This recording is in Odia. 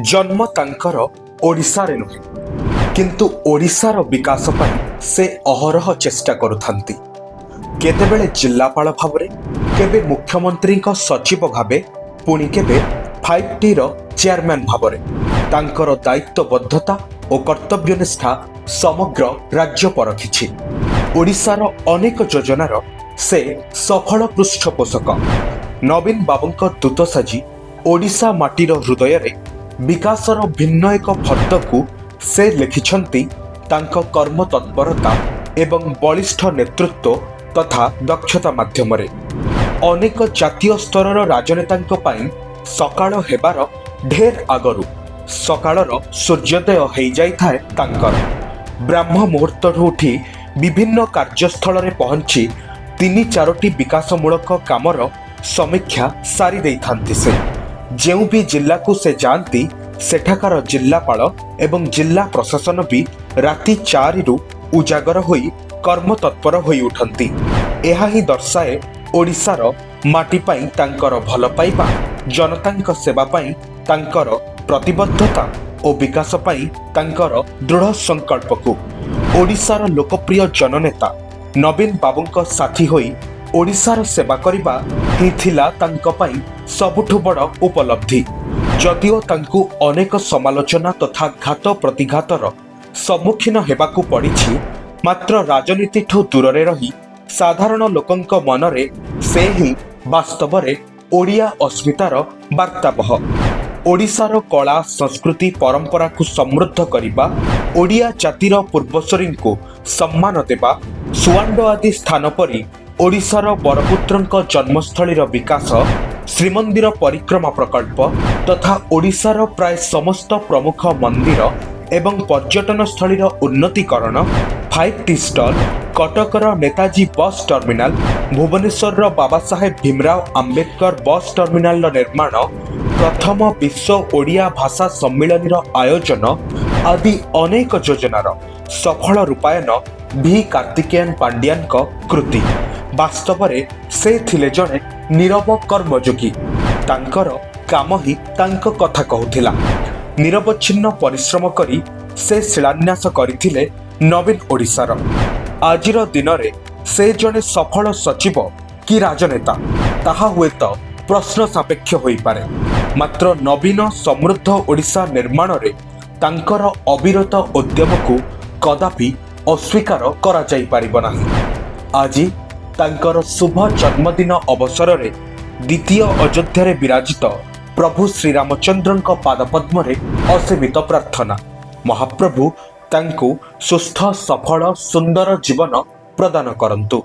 ଜନ୍ମ ତାଙ୍କର ଓଡ଼ିଶାରେ ନୁହେଁ, କିନ୍ତୁ ଓଡ଼ିଶାର ବିକାଶ ପାଇଁ ସେ ଅହରହ ଚେଷ୍ଟା କରୁଥାନ୍ତି। କେତେବେଳେ ଜିଲ୍ଲାପାଳ ଭାବରେ, କେବେ ମୁଖ୍ୟମନ୍ତ୍ରୀଙ୍କ ସଚିବ ଭାବେ, ପୁଣି କେବେ 5Tର ଚେୟାରମ୍ୟାନ୍ ଭାବରେ ତାଙ୍କର ଦାୟିତ୍ୱବଦ୍ଧତା ଓ କର୍ତ୍ତବ୍ୟନିଷ୍ଠା ସମଗ୍ର ରାଜ୍ୟ ପରଖିଛି। ଓଡ଼ିଶାର ଅନେକ ଯୋଜନାର ସେ ସଫଳ ପୃଷ୍ଠପୋଷକ। ନବୀନ ବାବୁଙ୍କ ଦୂତ ସାଜି ଓଡ଼ିଶା ମାଟିର ହୃଦୟରେ ବିକାଶର ଭିନ୍ନ ଏକ ଫର୍ଦ୍ଦକୁ ସେ ଲେଖିଛନ୍ତି ତାଙ୍କ କର୍ମ ତତ୍ପରତା ଏବଂ ବଳିଷ୍ଠ ନେତୃତ୍ୱ ତଥା ଦକ୍ଷତା ମାଧ୍ୟମରେ। ଅନେକ ଜାତୀୟ ସ୍ତରର ରାଜନେତାଙ୍କ ପାଇଁ ସକାଳ ହେବାର ଢେର ଆଗରୁ ସକାଳର ସୂର୍ଯ୍ୟୋଦୟ ହେଇଯାଇଥାଏ ତାଙ୍କର। ବ୍ରାହ୍ମ ମୁହୂର୍ତ୍ତରୁ ଉଠି ବିଭିନ୍ନ କାର୍ଯ୍ୟସ୍ଥଳରେ ପହଞ୍ଚି ତିନି ଚାରୋଟି ବିକାଶମୂଳକ କାମର ସମୀକ୍ଷା ସାରି ଦେଇଥାନ୍ତି ସେ। ଯେଉଁ ବି ଜିଲ୍ଲାକୁ ସେ ଯାଆନ୍ତି, ସେଠାକାର ଜିଲ୍ଲାପାଳ ଏବଂ ଜିଲ୍ଲା ପ୍ରଶାସନ ବି ରାତି 4ରୁ ଉଜାଗର ହୋଇ କର୍ମତତ୍ପର ହୋଇ ଉଠନ୍ତି। ଏହା ହିଁ ଦର୍ଶାଏ ଓଡ଼ିଶାର ମାଟି ପାଇଁ ତାଙ୍କର ଭଲ ପାଇବା, ଜନତାଙ୍କ ସେବା ପାଇଁ ତାଙ୍କର ପ୍ରତିବଦ୍ଧତା ଓ ବିକାଶ ପାଇଁ ତାଙ୍କର ଦୃଢ଼ ସଂକଳ୍ପକୁ। ଓଡ଼ିଶାର ଲୋକପ୍ରିୟ ଜନନେତା ନବୀନ ବାବୁଙ୍କ ସାଥୀ ହୋଇ ଓଡ଼ିଶାର ସେବା କରିବା ହିଁ ଥିଲା ତାଙ୍କ ପାଇଁ ସବୁଠୁ ବଡ଼ ଉପଲବ୍ଧି। ଯଦିଓ ତାଙ୍କୁ ଅନେକ ସମାଲୋଚନା ତଥା ଘାତ ପ୍ରତିଘାତର ସମ୍ମୁଖୀନ ହେବାକୁ ପଡ଼ିଛି, ମାତ୍ର ରାଜନୀତିଠୁ ଦୂରରେ ରହି ସାଧାରଣ ଲୋକଙ୍କ ମନରେ ସେ ହିଁ ବାସ୍ତବରେ ଓଡ଼ିଆ ଅସ୍ମିତାର ବାର୍ତ୍ତାବହ। ଓଡ଼ିଶାର କଳା, ସଂସ୍କୃତି, ପରମ୍ପରାକୁ ସମୃଦ୍ଧ କରିବା, ଓଡ଼ିଆ ଜାତିର ପୂର୍ବସୂରୀଙ୍କୁ ସମ୍ମାନ ଦେବା, ସୁଆଣ୍ଡ ଆଦି ସ୍ଥାନ ପରି ଓଡ଼ିଶାର ବରପୁତ୍ରଙ୍କ ଜନ୍ମସ୍ଥଳୀର ବିକାଶ, ଶ୍ରୀମନ୍ଦିର ପରିକ୍ରମା ପ୍ରକଳ୍ପ ତଥା ଓଡ଼ିଶାର ପ୍ରାୟ ସମସ୍ତ ପ୍ରମୁଖ ମନ୍ଦିର ଏବଂ ପର୍ଯ୍ୟଟନସ୍ଥଳୀର ଉନ୍ନତିକରଣ, 5ଟି ଷ୍ଟଲ୍, କଟକର ନେତାଜୀ ବସ୍ ଟର୍ମିନାଲ, ଭୁବନେଶ୍ୱରର ବାବାସାହେବ ଭୀମରାଓ ଆମ୍ବେଦକର ବସ୍ ଟର୍ମିନାଲର ନିର୍ମାଣ, ପ୍ରଥମ ବିଶ୍ୱ ଓଡ଼ିଆ ଭାଷା ସମ୍ମିଳନୀର ଆୟୋଜନ ଆଦି ଅନେକ ଯୋଜନାର ସଫଳ ରୂପାୟନ ଭି କାର୍ତ୍ତିକେୟନ ପାଣ୍ଡିଆନଙ୍କ କୃତି। ବାସ୍ତବରେ ସେ ଥିଲେ ଜଣେ ନୀରବ କର୍ମଯୋଗୀ। ତାଙ୍କର କାମ ହିଁ ତାଙ୍କ କଥା କହୁଥିଲା। ନିରବଚ୍ଛିନ୍ନ ପରିଶ୍ରମ କରି ସେ ଶିଳାନ୍ୟାସ କରିଥିଲେ ନବୀନ ଓଡ଼ିଶାର। ଆଜିର ଦିନରେ ସେ ଜଣେ ସଫଳ ସଚିବ କି ରାଜନେତା, ତାହା ହୁଏତ ପ୍ରଶ୍ନ ସାପେକ୍ଷ ହୋଇପାରେ, ମାତ୍ର ନବୀନ ସମୃଦ୍ଧ ଓଡ଼ିଶା ନିର୍ମାଣରେ ତାଙ୍କର ଅବିରତ ଉଦ୍ୟମକୁ କଦାପି ଅସ୍ୱୀକାର କରାଯାଇପାରିବ ନାହିଁ। ଆଜି ତାଙ୍କର ଶୁଭ ଜନ୍ମଦିନ ଅବସରରେ ଦ୍ୱିତୀୟ ଅଯୋଧ୍ୟାରେ ବିରାଜିତ ପ୍ରଭୁ ଶ୍ରୀରାମଚନ୍ଦ୍ରଙ୍କ ପାଦପଦ୍ମରେ ଅସୀମିତ ପ୍ରାର୍ଥନା, ମହାପ୍ରଭୁ ତାଙ୍କୁ ସୁସ୍ଥ, ସଫଳ, ସୁନ୍ଦର ଜୀବନ ପ୍ରଦାନ କରନ୍ତୁ।